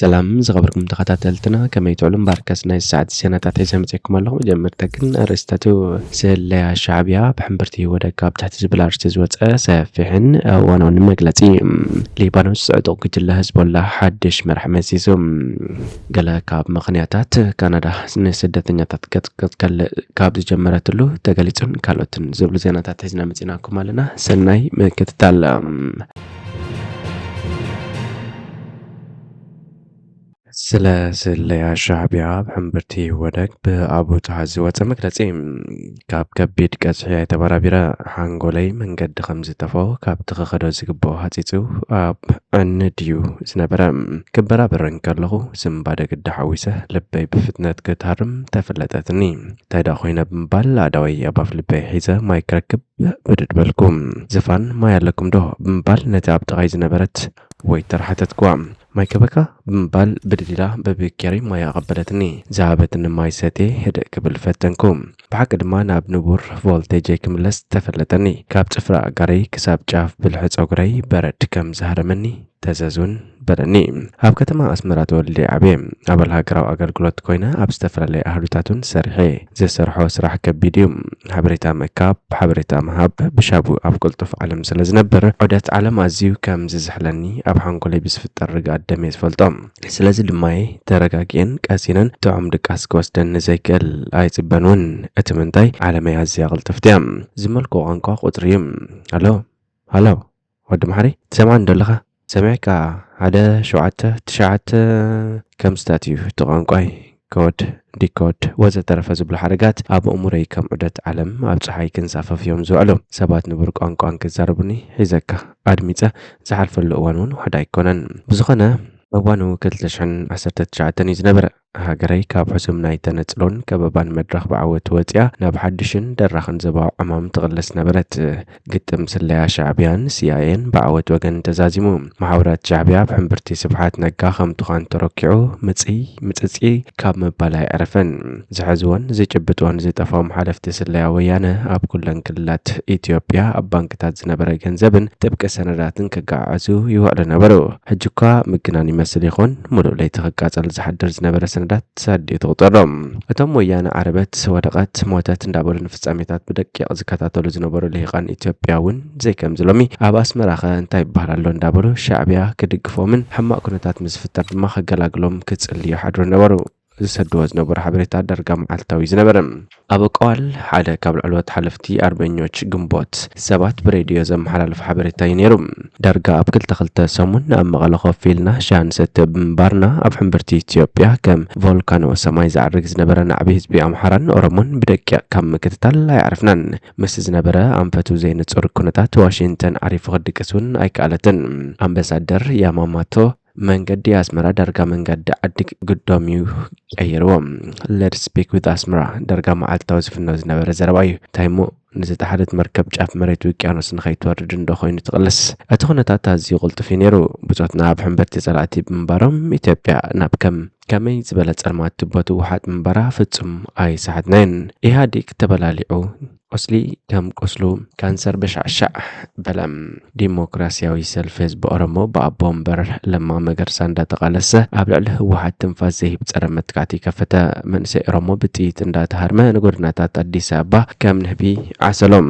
ሰላም ዝኸበርኩም ተኸታተልትና፣ ከመይ ትውዕሉ? እምበኣርከስ ናይ ሰዓት ዜናታት ሒዘ መጺእኩም ኣለኹ። መጀመርታ ግን ኣርእስታቱ፣ ስለያ ሻዕብያ ብሕምብርቲ ወደግ ካብ ትሕቲ ዝብል ኣርእስቲ ዝወጸ ሰፊሕን እዋናውን መግለጺ። ሊባኖስ ዕጡቕ ጉጅለ ህዝቦላ ሓድሽ መራሒ መሲሱ። ገለ ካብ ምኽንያታት ካናዳ ንስደተኛታት ክትከልእ ካብ ዝጀመረትሉ ተገሊጹን ካልኦትን ዝብሉ ዜናታት ሒዝና መጺናኩም ኣለና። ሰናይ ምክትታል። ስለ ስለያ ሻዕብያ ኣብ ሕምብርቲ ወደግ ብኣቦ ጥሓ ዝወጸ መግለጺ። ካብ ከቢድ ቀጽሒ ኣይተበራቢረ፣ ሓንጎለይ መንገዲ ከም ዝጠፍኦ፣ ካብቲ ክኸዶ ዝግብኦ ሃጺጹ ኣብ ዕኒ ድዩ ዝነበረ። ክበራበር እንከለኹ ስምባደ ግዲ ሓዊሰ ልበይ ብፍጥነት ክትሃርም ተፈለጠትኒ። እንታይ ደኣ ኮይነ ብምባል ኣእዳወይ ኣብ ኣፍ ልበይ ሒዘ ማይ ክረክብ ብድድ በልኩ። ዝፋን ማይ ኣለኩም ዶ ብምባል ነቲ ኣብ ጥቓይ ዝነበረት ወይተር ሓተትክዋ። ማይ ከበካ ብምባል ብድድ ኢላ በብኬሪ ማይ ኣቐበለትኒ። ዝሃበትኒ ማይ ሰትየ ህድእ ክብል ፈተንኩ። ብሓቂ ድማ ናብ ንቡር ቮልቴጀይ ክምለስ ተፈለጠኒ። ካብ ጽፍሪ ኣእጋረይ ክሳብ ጫፍ ብልሒ ጸጉረይ በረድ ከም ዝሃረመኒ ተዘዝ እውን በለኒ። ኣብ ከተማ ኣስመራ ተወሊደ ዓብየ። ኣባል ሃገራዊ ኣገልግሎት ኮይነ ኣብ ዝተፈላለየ ኣህዱታት እውን ሰሪሐ። ዝሰርሖ ስራሕ ከቢድ እዩ። ሓበሬታ ምእካብ፣ ሓበሬታ ምሃብ፣ ብሻቡ ኣብ ቅልጡፍ ዓለም ስለ ዝነብር፣ ዑደት ዓለም ኣዝዩ ከም ዝዝሕለኒ ኣብ ሓንጎለይ ብዝፍጠር ርግኣት ደም እየ ዝፈልጦ። ስለዚ ድማ እየ ተረጋጊኤን ቀሲነን ጥዑም ድቃስ ክወስደኒ ዘይክእል ኣይጽበን እውን። እቲ ምንታይ፣ ዓለመይ ኣዝያ ቅልጥፍቲ እያ። ዝመልኮ ቋንቋ ቁጽሪ እዩ። ሃሎ፣ ሃሎ፣ ወዲ መሓሪ፣ ትሰምዓኒ ዶ ኣለኻ? ሰሚዕካ፣ ሓደ ሸውዓተ ትሽዓተ ከምስታት እዩ እቲ ቋንቋይ። ኮድ፣ ዲኮድ፣ ወዘተረፈ ዝብሉ ሓረጋት ኣብ ኣእምሮይ ከም ዑደት ዓለም ኣብ ጸሓይ ክንሳፈፍ እዮም ዝውዕሉ። ሰባት ንቡር ቋንቋ እንክዛረቡኒ ሒዘካ ኣድሚጸ ዝሓልፈሉ እዋን እውን ውሑድ ኣይኮነን። ብዝኾነ፣ እዋኑ ክልተ ሽሕን ዓሰርተ ትሽዓተን እዩ ዝነበረ። ሃገረይ ካብ ሕሱም ናይ ተነጽሎን ከበባን መድረኽ ብዓወት ወጺኣ ናብ ሓድሽን ደራኽን ዞባዊ ዕማም ትቕለስ ነበረት። ግጥም ስለያ ሻዕብያን ሲኣይኤን ብዓወት ወገን ተዛዚሙ። መሓውራት ሻዕብያ ብሕምብርቲ ስብሓት ነጋ ከም ቱኻን ተሮኪዑ፣ ምጽይ ምጽጺ ካብ ምባል ኣይዕረፈን። ዝሕዝዎን ዝጭብጥዎን ዝጠፍኦም ሓለፍቲ ስለያ ወያነ ኣብ ኩለን ክልላት ኢትዮጵያ ኣብ ባንክታት ዝነበረ ገንዘብን ጥብቂ ሰነዳትን ክገዓዓዙ ይውዕሉ ነበሩ። ሕጂ እኳ ምግናን ይመስል ይኾን፣ ሙሉእ ለይቲ ክቃጸል ዝሓድር ዝነበረ ሰነዳት ኣድልዩ ትቑጸሮ። እቶም ወያነ ዓረበት፣ ወደቐት፣ ሞተት እንዳበሉ ንፍጻሜታት ብደቂቕ ዝከታተሉ ዝነበሩ ልሂቓን ኢትዮጵያ እውን ዘይከምዚ ሎሚ ኣብ ኣስመራኸ እንታይ ይበሃል ኣሎ እንዳበሉ ሻዕብያ ክድግፎምን ሕማቕ ኩነታት ምስ ዝፍጠር ድማ ከገላግሎም ክጽልዩ ይሓድሩ ነበሩ። ዝሰድዎ ዝነበሩ ሓበሬታ ዳርጋ መዓልታዊ ዝነበረ። ኣብ ኣቀዋል ሓደ ካብ ላዕለዎት ሓለፍቲ ኣርበኞች ግንቦት ሰባት ብሬድዮ ዘመሓላልፍ ሓበሬታ እዩ ነይሩ። ዳርጋ ኣብ ክልተ ክልተ ሰሙን ኣብ መቐለ ኮፍ ኢልና ሻሂ ንሰቲ ብምንባርና፣ ኣብ ሕምብርቲ ኢትዮጵያ ከም ቮልካኖ ሰማይ ዝዓርግ ዝነበረ ናዕቢ ህዝቢ ኣምሓራን ኦሮሞን ብደቂቕ ካብ ምክትታል ኣይዓረፍናን። ምስቲ ዝነበረ ኣንፈቱ ዘይንጹር ኩነታት ዋሽንግተን ዓሪፉ ክድቅስ እውን ኣይከኣለትን። ኣምባሳደር ያማማቶ መንገዲ ኣስመራ ዳርጋ መንገዲ ዓዲ ግዶም እዩ ቀይርዎ። Let's speak with ኣስመራ ዳርጋ መዓልታዊ ዝፍኖ ዝነበረ ዘረባ እዩ። እንታይ እሞ፣ ንዝጠሓለት መርከብ ጫፍ መሬት ውቅያኖስ ንኸይትወርድ እንዶ ኮይኑ ትቕልስ። እቲ ኩነታት ኣዝዩ ቅልጡፍ እዩ ነይሩ። ብጾትና ኣብ ሕምብርቲ ጸላእቲ ብምንባሮም፣ ኢትዮጵያ ናብ ከም ከመይ ዝበለ ጸልማት ትቦ ትወሓጥ ምንባራ ፍጹም ኣይሰሓትናዮን። ኢህኣዴግ ተበላሊዑ፣ ቁስሊ ከም ቁስሉ ካንሰር በሻዕሻዕ በለ። ዲሞክራሲያዊ ሰልፊ ህዝቢ ኦሮሞ ብኣቦ ወንበር ለማ መገርሳ እንዳተቓለሰ ኣብ ልዕሊ ህወሓት ትንፋስ ዘይህብ ጸረ መጥቃዕቲ ከፈተ። መንእሰይ ኦሮሞ ብጥይት እንዳተሃርመ ንጎደናታት ኣዲስ ኣበባ ከም ንህቢ ዓሰሎም።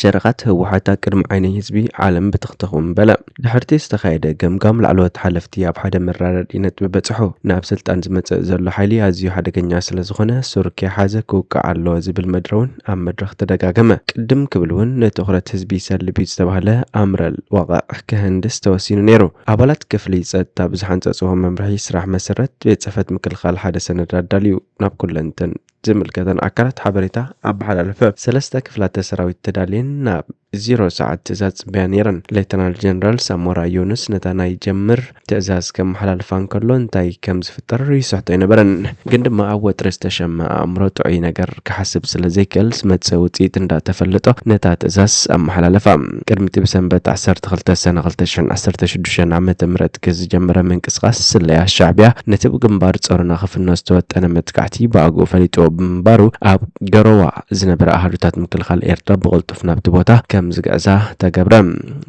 ሸረኻት ህወሓት ኣብ ቅድሚ ዓይኒ ህዝቢ ዓለም ብትኽትኹም በለ። ድሕርቲ ዝተኻየደ ገምጋም ላዕለዎት ሓለፍቲ ኣብ ሓደ መረዳድኢ ነጥቢ በጽሑ። ናብ ስልጣን ዝመጽእ ዘሎ ሓይሊ ኣዝዩ ሓደገኛ ስለ ዝኾነ ሱር ከይሓዘ ክውቃዕ ኣለዎ ዝብል መድረ እውን ኣብ መድረኽ ተደጋገመ። ቅድም ክብል እውን ንትኹረት ህዝቢ ይሰልብ እዩ ዝተባህለ ኣምረል ዋቕዕ ክህንድስ ተወሲኑ ነይሩ። ኣባላት ክፍሊ ጸጥታ ብዝሓንጸጽዎ መምርሒ ስራሕ መሰረት ቤት ጽሕፈት ምክልኻል ሓደ ሰነድ ኣዳልዩ ናብ ኩለንተን ዝምልከተን ኣካላት ሓበሬታ ኣመሓላለፈ። ሰለስተ ክፍላተ ሰራዊት ተዳልየን ናብ ዜሮ ሰዓት ትእዛዝ ጽበያ ነይረን። ሌተናል ጀነራል ሳሞራ ዮኑስ ነታ ናይ ጀምር ትእዛዝ ከመሓላልፋ እንከሎ እንታይ ከም ዝፍጠር ይስሕቶ ኣይነበረን። ግን ድማ ኣብ ወጥሪ ዝተሸመ ኣእምሮ ጥዑይ ነገር ክሓስብ ስለ ዘይክእል ዝመጽእ ውጽኢት እንዳተፈለጦ ነታ ትእዛዝ ኣመሓላለፋ። ቅድሚ እቲ ብሰንበት ዓሰርተ ክልተ ሰነ ክልተ ሽሕን ዓሰርተ ሽዱሽተን ዓመተ ምህረት ዝጀመረ ምንቅስቓስ ስለያ ሻዕብያ ነቲ ብግንባር ጾሮና ክፍኖ ዝተወጠነ መጥቃዕቲ ብኣግኡ ፈሊጥዎ ብምንባሩ ኣብ ገሮዋ ዝነበረ ኣሃዱታት ምክልኻል ኤርትራ ብቕልጡፍ ናብቲ ቦታ ከም ዝግዕዛ ተገብረ።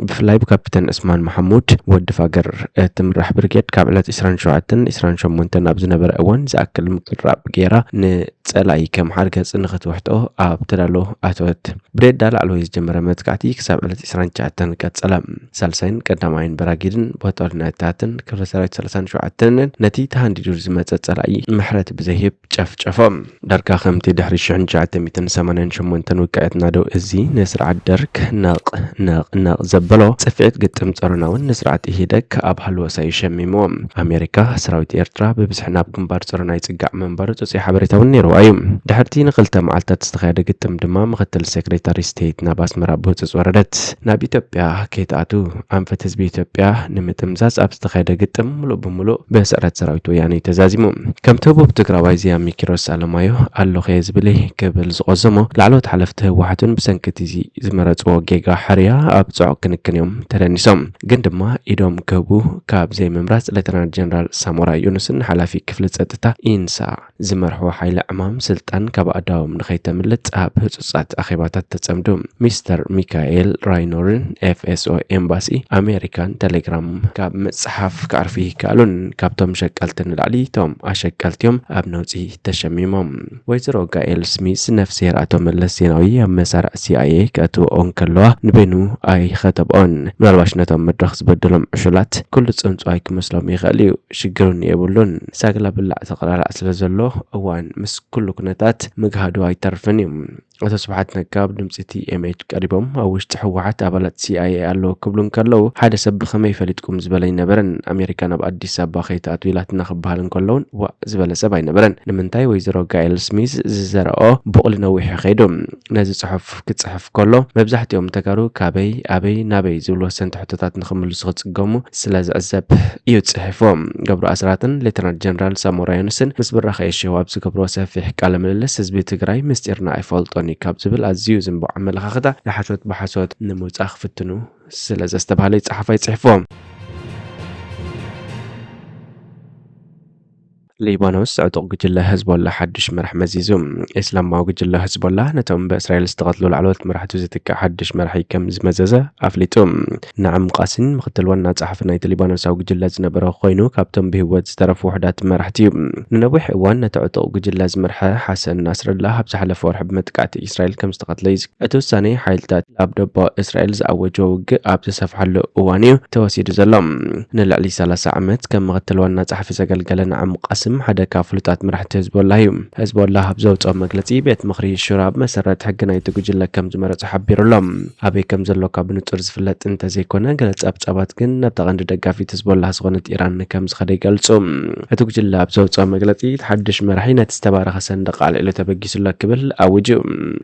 ብፍላይ ብካፒተን ዕስማን መሓሙድ ወዲ ፋገር እትምራሕ ብርጌድ ካብ ዕለት ዕስራን ሸውዓተን ዕስራን ሸሞንተን ኣብ ዝነበረ እዋን ዝኣክል ምቅራብ ገይራ ንጸላኢ ከም ሓርገጽ ንኽትውሕጦ ኣብ ተዳሎ ኣተወት። ብሬዳ ላዕለዋይ ዝጀመረ መጥቃዕቲ ክሳብ ዕለት ዕስራን ትሽዓተን ቀጸለ። ሳልሳይን ቀዳማይን በራጊድን ቦጦልነታትን ክፍለ ሰራዊት ሰላሳን ሸውዓተን ነቲ ተሃንዲዱ ዝመጸ ጸላኢ ምሕረት ብዘይህብ ጨፍጨፎም። ዳርጋ ከምቲ ድሕሪ ሽሕን ትሽዓተ ሚእትን ሰማንያን ሸሞንተን ውቃየት ናደው እዚ ንስርዓት ደርግ ነቕ ነቕ ነቕ ዘበሎ ጽፍዒት ግጥም ጸሮና እውን ንስርዓት ኢህደግ ኣብ ሃልወሳይ ሸሚምዎ። ኣሜሪካ ሰራዊት ኤርትራ ብብዝሒ ናብ ግንባር ጸሮና ይጽጋዕ ምንባሩ ጽጹይ ሓበሬታ እውን ነይርዋ እዩ። ድሕርቲ ንክልተ መዓልታት ዝተኻየደ ግጥም ድማ ምክትል ሴክሬታሪ ስቴት ናብ ኣስመራ ብህጹጽ ወረደት። ናብ ኢትዮጵያ ከይትኣቱ ኣንፈት ህዝቢ ኢትዮጵያ ንምጥምዛዝ ኣብ ዝተኻየደ ግጥም ምሉእ ብምሉእ ብስዕረት ሰራዊት ወያነ እዩ ተዛዚሙ። ከምቲ ህቡብ ትግራዋይ ዚያሚ ኪሮስ ኣለማዮ ኣሎ ከየ ዝብል ክብል ዝቆዘሞ ላዕለዎት ሓለፍቲ ህወሓትን ብሰንኪ እቲ ዝመረፅዎ ጌጋ ሕርያ ኣብ ፅዑቅ ክንክን እዮም ተደኒሶም። ግን ድማ ኢዶም ክህቡ ካብ ዘይምምራፅ ሌተናል ጀነራል ሳሞራ ዩኑስን ሓላፊ ክፍሊ ፀጥታ ኢንሳ ዝመርሕዎ ሓይሊ ዕማም ስልጣን ካብ ኣእዳዎም ንኸይተምልጥ ኣብ ህጹጻት ኣኼባታት ተጸምዱ። ሚስተር ሚካኤል ራይኖርን ኤፍኤስኦ ኤምባሲ ኣሜሪካን ቴሌግራም ካብ ምጽሓፍ ክዓርፉ ይከኣሉን ካብቶም ሸቀልቲ ንላዕሊ እቶም ኣሸቀልቲዮም ኣብ ነውጺ ተሸሚሞም። ወይዘሮ ጋኤል ስሚዝ ነፍስሄር ኣቶ መለስ ዜናዊ ኣብ መሳርዕ ሲኣይኤ ከእትውኦ እንከለዋ ንበይኑ ኣይኸተብኦን። ምናልባሽ ነቶም መድረኽ ዝበደሎም ዕሹላት ኩሉ ጽምጽዋይ ክመስሎም ይኽእል እዩ። ሽግሩን የብሉን። ሳግላ ብላዕ ተቕላላዕ ስለ ዘሎ እዋን ምስ ኩሉ ኩነታት ምግሃዱ ኣይተርፍን እዩ። ኣቶ ስብሓት ነጋ ኣብ ድምፂ ቲ ኤም ኤች ቀሪቦም ኣብ ውሽጢ ህወሓት ኣባላት ሲ ኣይ ኤ ኣለዉ ክብሉ እንከለዉ ሓደ ሰብ ብኸመይ ፈሊጥኩም ዝበለ ኣይነበረን። ኣሜሪካ ናብ ኣዲስ ኣበባ ከይትኣትው ኢላትና ክበሃል እንከለውን ዋእ ዝበለ ሰብ ኣይነበረን። ንምንታይ ወይዘሮ ጋኤል ስሚዝ ዝዘረኦ ቡቕሊ ነዊሕ እዩ ከይዱ። ነዚ ጽሑፍ ክጽሕፍ ከሎ መብዛሕትኦም ተጋሩ ካበይ ኣበይ ናበይ ዝብሉ ወሰንቲ ሕቶታት ንኽምልሱ ክጽገሙ ስለ ዝዕዘብ እዩ ጽሒፍዎ። ገብሩ ኣስራትን ሌተናል ጀነራል ሳሞራ ዮኑስን ምስ ብራኸ ኤሽዮ ኣብ ዝገብርዎ ሰፊሕ ቃለ ምልልስ ህዝቢ ትግራይ ምስጢርና ኣይፈልጦን እዩ ካብ ዝብል ኣዝዩ ዝንቡዕ ኣመለኻኽታ ንሓሶት ብሓሶት ንምውጻእ ክፍትኑ ስለ ዘስተብሃለ እዩ ጸሓፋይ ጽሒፍዎ። ሊባኖስ ዕጡቕ ጉጅለ ህዝቦላ ሓድሽ መራሕ መዚዙ። እስላማዊ ጉጅለ ህዝቦላ ነቶም ብእስራኤል ዝተቐትሉ ላዕለዎት መራሕቱ ዝትክእ ሓድሽ መራሒ ከም ዝመዘዘ ኣፍሊጡ። ናዕም ቃሲም ምክትል ዋና ጸሓፊ ናይቲ ሊባኖሳዊ ጉጅለ ዝነበረ ኮይኑ ካብቶም ብህይወት ዝተረፉ ውሑዳት መራሕቲ እዩ። ንነዊሕ እዋን ነቲ ዕጡቕ ጉጅለ ዝመርሐ ሓሰን ናስረላ ኣብ ዝሓለፈ ወርሒ ብመጥቃዕቲ እስራኤል ከም ዝተቐትለ እዩ። እቲ ውሳነ ሓይልታት ኣብ ደቡብ እስራኤል ዝኣወጆ ውግእ ኣብ ዝሰፍሓሉ እዋን እዩ ተወሲዱ ዘሎ። ንልዕሊ ሰላሳ ዓመት ከም ምክትል ዋና ጸሓፊ ዘገልገለ ናዕም ቃስም ሓደ ካብ ፍሉጣት መራሕቲ ህዝቦላ እዩ። ህዝቦላ ኣብ ዘውፅኦ መግለፂ ቤት ምኽሪ ሹራ ብመሰረት ሕጊ ናይቲ ጉጅለ ከም ዝመረጹ ሓቢሩ ኣሎ። ኣበይ ከም ዘሎ ካብ ብንጹር ዝፍለጥ እንተዘይኮነ ገለ ጸብጻባት ግን ናብታ ቀንዲ ደጋፊት ህዝቦላ ዝኾነት ኢራን ከም ዝኸደ ይገልጹ። እቲ ጉጅለ ኣብ ዘውፅኦ መግለፂ እቲ ሓድሽ መራሒ ነቲ ዝተባረኸ ሰንደቕ ኣልዒሉ ተበጊሱ ኣሎ ክብል ኣውጁ።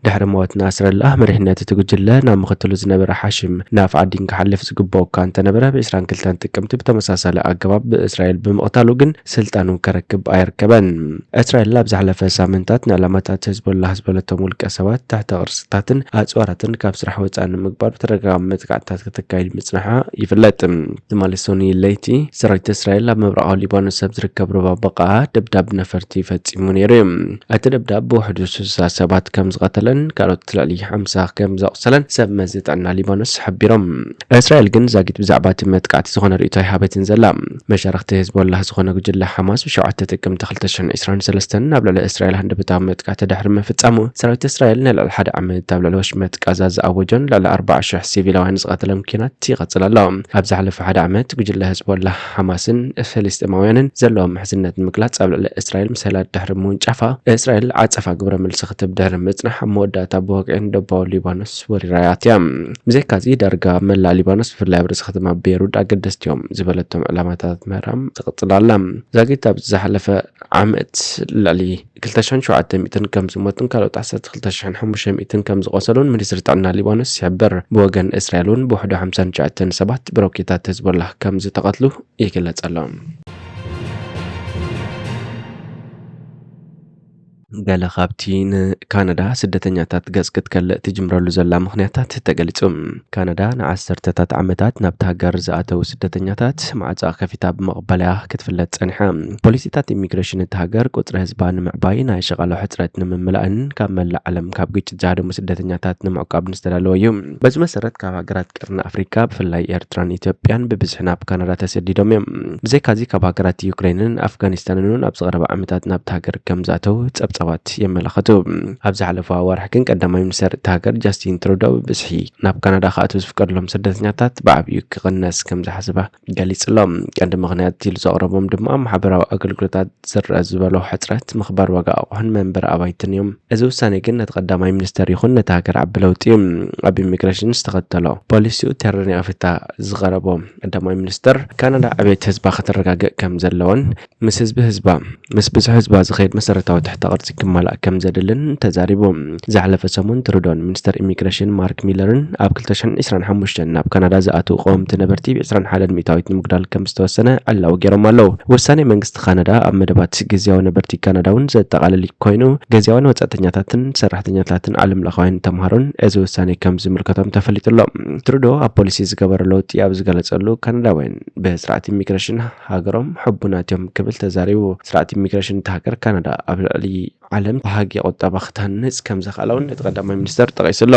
ድሕሪ ሞት ናስረላ መሪሕነት እቲ ጉጅለ ናብ ምክትሉ ዝነበረ ሓሽም ናፍዓዲን ክሓልፍ ዝግብኦ እኳ እንተነበረ ብ ዕስራን ክልተን ጥቅምቲ ብተመሳሳሊ ኣገባብ ብእስራኤል ብምቕታሉ ግን ስልጣኑ ከረክብ ኣይርከበን። እስራኤል ኣብ ዝሓለፈ ሳምንታት ንዕላማታት ህዝቦላህ ዝበለቶም ውልቀ ሰባት ትሕቲ ቅርስታትን ኣፅዋራትን ካብ ስራሕ ወፃኢ ንምግባር ብተደጋጋሚ መጥቃዕትታት ከተካይድ ምፅናሓ ይፍለጥ። ትማሊ ሶኒ ለይቲ ሰራዊት እስራኤል ኣብ ምብራቓዊ ሊባኖስ ኣብ ዝርከብ ሩባ በቃ ደብዳብ ነፈርቲ ፈጺሙ ነይሩ እዩ። እቲ ደብዳብ ብውሕዱ ስሳ ሰባት ከም ዝቐተለን ካልኦት ልዕሊ ሓምሳ ከም ዘቑሰለን ሰብ መዚ ጥዕና ሊባኖስ ሓቢሮም። እስራኤል ግን ዛጊት ብዛዕባ እቲ መጥቃዕቲ ዝኾነ ርእይቶ ኣይሃበትን ዘላ። መሻርኽቲ ህዝቦላህ ዝኾነ ጉጅለ ሓማስ ብሸውዓተ ጥቅምቲ ክልተ ሽሕን ዕስራን ሰለስተን ናብ ልዕሊ እስራኤል ሃንደበታዊ መጥቃዕቲ ድሕሪ ምፍጻሙ ሰራዊት እስራኤል ንልዕሊ ሓደ ዓመት ኣብ ልዕሊ ወሽመጥ ቃዛ ዝኣወጆን ልዕሊ ኣርባዓ ሽሕ ሲቪላውያን ዝቐተለን ኲናት ይቐጽል ኣሎ። ኣብ ዝሓለፈ ሓደ ዓመት ጉጅለ ህዝቦላህ ሓማስን ፍልስጤማውያንን ዘለዎም ምሕዝነት ንምግላጽ ኣብ ልዕሊ እስራኤል ሚሳይላት ድሕሪ ምውንጫፋ እስራኤል ዓጸፋ ግብረ መልሲ ክትህብ ድሕሪ ምጽናሕ ኣብ መወዳእታ ብወግዒ ንደቡባዊ ሊባኖስ ወሪራያ ኣትያ። ብዘይካዚ ዳርጋ መላእ ሊባኖስ ብፍላይ ኣብ ርእሲ ከተማ ቤይሩት ኣገደስቲ እዮም ዝበለቶም ዕላማታት ምህራም ትቕጽል ኣላ። ዛጊት ኣብ ዝሓለፈ ዓመት ልዕሊ ክልተ ሽሕን ሸውዓተ ሚእትን ከም ዝሞቱን ካልኦት ዓሰርተ ክልተ ሽሕን ሓሙሽተ ሚእትን ከም ዝቖሰሉን ሚኒስትሪ ጥዕና ሊባኖስ ይሕብር። ብወገን እስራኤል እውን ብውሕዱ ሓምሳን ትሽዓተን ሰባት ብሮኬታት ህዝቦላህ ከም ዝተቐትሉ ይግለጽ ኣሎ። ገለ ካብቲ ንካናዳ ስደተኛታት ገጽ ክትከልእ ትጅምረሉ ዘላ ምኽንያታት ተገሊጹ። ካናዳ ንዓሰርተታት ዓመታት ናብቲ ሃገር ዝኣተዉ ስደተኛታት ማዕጾኣ ከፊታ ብምቕባል እያ ክትፍለጥ ጸኒሓ። ፖሊሲታት ኢሚግሬሽን እቲ ሃገር ቁጽሪ ህዝባ ንምዕባይ፣ ናይ ሸቓሎ ሕጽረት ንምምላእን ካብ መላእ ዓለም ካብ ግጭት ዝሃደሙ ስደተኛታት ንምዕቃብ ዝተዳለወ እዩ። በዚ መሰረት ካብ ሃገራት ቀርኒ ኣፍሪካ ብፍላይ ኤርትራን ኢትዮጵያን ብብዝሒ ናብ ካናዳ ተሰዲዶም እዮም። ብዘይካዚ ካብ ሃገራት ዩክሬንን ኣፍጋኒስታንን እውን ኣብዚ ቀረባ ዓመታት ናብቲ ሃገር ከም ዝኣተዉ ጸብጻባት የመላኽቱ። ኣብ ዝሓለፈ ኣዋርሕ ግን ቀዳማይ ሚኒስተር እቲ ሃገር ጃስቲን ትሩዶ ብብዝሒ ናብ ካናዳ ክኣትዉ ዝፍቀድሎም ስደተኛታት ብዓብዩ ክቕነስ ከም ዝሓስባ ገሊጹ ኣሎ። ቀንዲ ምኽንያት ኢሉ ዘቕረቦም ድማ ማሕበራዊ ኣገልግሎታት ዝረአ ዝበሎ ሕጽረት፣ ምኽባር ዋጋ ኣቑሑን መንበሪ ኣባይትን እዮም። እዚ ውሳኔ ግን ነቲ ቀዳማይ ሚኒስተር ይኹን ነቲ ሃገር ዓቢ ለውጢ እዩ። ኣብ ኢሚግሬሽን ዝተኸተሎ ፖሊሲኡ ተረን ኣፍታ ዝቐረቦ ቀዳማይ ሚኒስተር፣ ካናዳ ዕቤት ህዝባ ከተረጋግእ ከም ዘለዎን ምስ ህዝቢ ህዝባ ምስ ብዙሕ ህዝባ ዝኸይድ መሰረታዊ ትሕተ ቅርጺ ክማላእ ከም ዘድልን ተዛሪቡ። ዝሓለፈ ሰሙን ትሩዶን ሚኒስተር ኢሚግሬሽን ማርክ ሚለርን ኣብ ክልተ ሽሕን ዕስራን ሓሙሽተን ናብ ካናዳ ዝኣትዉ ቀወምቲ ነበርቲ ብ ዕስራን ሓደን ሚእታዊት ንምጉዳል ከም ዝተወሰነ ዕላዊ ገይሮም ኣለዉ። ውሳኔ መንግስቲ ካናዳ ኣብ መደባት ግዝያዊ ነበርቲ ካናዳ እውን ዘጠቓልል ኮይኑ፣ ግዝያውያን ወጻእተኛታትን ሰራሕተኛታትን ዓለም ለኻውያን ተምሃሮን እዚ ውሳኔ ከም ዝምልከቶም ተፈሊጡ ኣሎ። ትሩዶ ኣብ ፖሊሲ ዝገበሮ ለውጢ ኣብ ዝገለጸሉ፣ ካናዳውያን ብስርዓት ኢሚግሬሽን ሃገሮም ሕቡናት እዮም ክብል ተዛሪቡ። ስርዓት ኢሚግሬሽን እቲ ሃገር ካናዳ ኣብ ልዕሊ ዓለም ባህጊ ቁጠባ ክትሃንጽ ከም ዘኽኣላ እውን እቲ ቀዳማይ ሚኒስተር ጠቒሱ ኣሎ።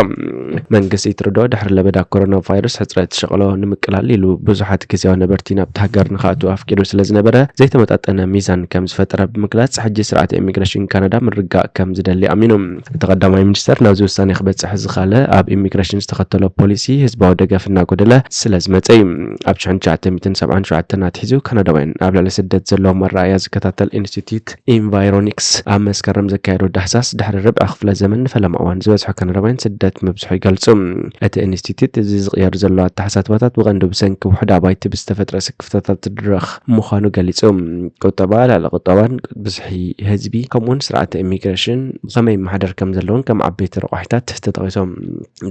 መንግስቲ ትሩዶ ድሕሪ ለበዳ ኮሮና ቫይረስ ሕጽረት ሸቕሎ ንምቅላል ኢሉ ብዙሓት ግዝያዊ ነበርቲ ናብቲ ሃገር ንኽኣትዉ ኣፍቂዱ ስለ ዝነበረ፣ ዘይተመጣጠነ ሚዛን ከም ዝፈጠረ ብምግላጽ፣ ሕጂ ስርዓት ኢሚግሬሽን ካናዳ ምርግጋእ ከም ዝደሊ ኣሚኑ። እቲ ቀዳማይ ሚኒስተር ናብዚ ውሳኔ ክበጽሕ ዝኻለ ኣብ ኢሚግሬሽን ዝተኸተሎ ፖሊሲ ህዝባዊ ደገፍ እናጎደለ ስለ ዝመጸ እዩ። ኣብ ሽሕን ትሽዓተ ሚእትን ሰብዓን ሸውዓተን ኣትሒዙ ካናዳውያን ኣብ ልዕሊ ስደት ዘለዎም ኣረኣእያ ዝከታተል ኢንስቲትዩት ኢንቫይሮኒክስ ኣብ መስከረም ዘካየዶ ዳህሳስ፣ ድሕሪ ርብዒ ክፍለ ዘመን ንፈለማ እዋን ዝበዝሑ ካናዳውያን ስደት ምብዝሑ ይገልጹ። እቲ ኢንስቲትዩት እዚ ዝቕየር ዘሎ ኣተሓሳስባታት ብቐንዱ ብሰንኪ ውሑድ ኣባይቲ ብዝተፈጥረ ስክፍታታት ዝድረኽ ምዃኑ ገሊጹ። ቁጠባ፣ ልዕሊ ቁጠባን ብዝሒ ህዝቢ፣ ከምኡውን ስርዓተ ኢሚግሬሽን ብኸመይ ይመሓደር ከም ዘለዎን ከም ዓበይቲ ረቋሒታት ተጠቒሶም።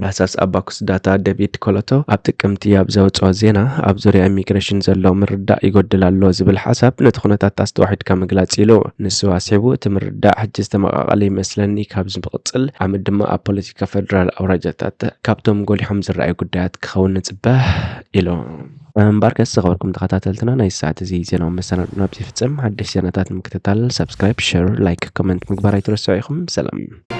ዳህሳስ ኣባኩስ ዳታ ዴቪድ ኮሎቶ ኣብ ጥቅምቲ ኣብ ዘውጽኦ ዜና፣ ኣብ ዙርያ ኢሚግሬሽን ዘሎ ምርዳእ ይጎድል ኣሎ ዝብል ሓሳብ ነቲ ኩነታት ኣስተዋሒድካ ምግላጽ ኢሉ። ንሱ ኣስዒቡ፣ እቲ ምርዳእ ሕጂ ዝተመቓቐለ ይመስለኒ፣ ካብ ዝቕጽል ዓመት ድማ ኣብ ፖለቲካ ፈደራል ኣውራጃታት ካብቶም ጎሊሖም ዝረኣዩ ጉዳያት ክኸውን ንጽበ ኢሉ። እምበኣርከስ ዝኸበርኩም ተኸታተልትና፣ ናይ ሰዓት እዚ ዜናዊ መሰናድኦና ኣብዚ ይፍጽም። ሓደሽቲ ዜናታት ንምክትታል ሳብስክራይብ፣ ሸር፣ ላይክ፣ ኮመንት ምግባር ኣይትረስዑ ኢኹም። ሰላም።